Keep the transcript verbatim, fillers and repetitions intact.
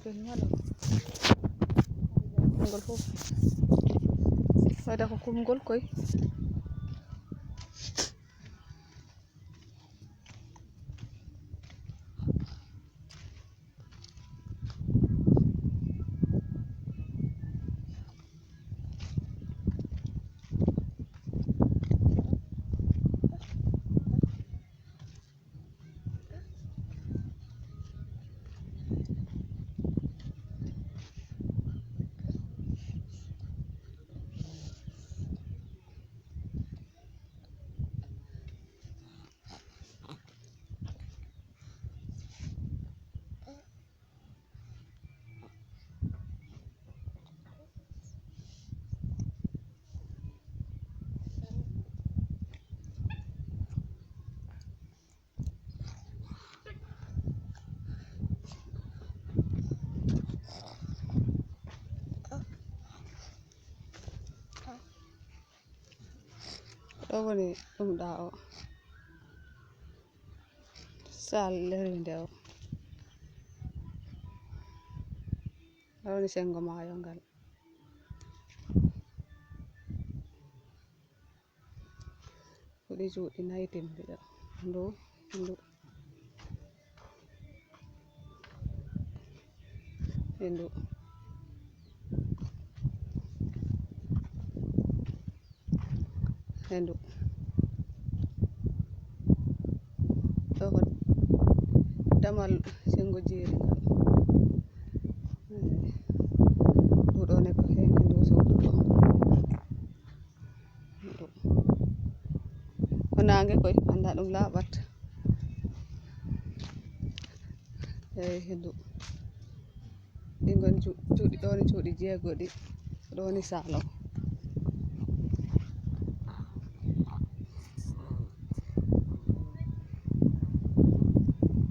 Ngol fof wayda ko kumngol koy. Ɗo woni ɗum ɗa o sal lerinde o. Ɗo woni senngo maayo ngal. Ko ɗi cuuɗi nayi timmi ɗo. Ndu, ndu. E ndu. E ndu. Ɗo ko damal senngo jeeri ngal. Ndu ɗo ne ko heen e ndu sowtu ɗo. Ko naange koy, annda ɗum laaɓat. Eyi, hindu. Ɗi ngon cu-, cuuɗi ɗo ni, cuuɗi jeego ɗi. Ɗo ni salon.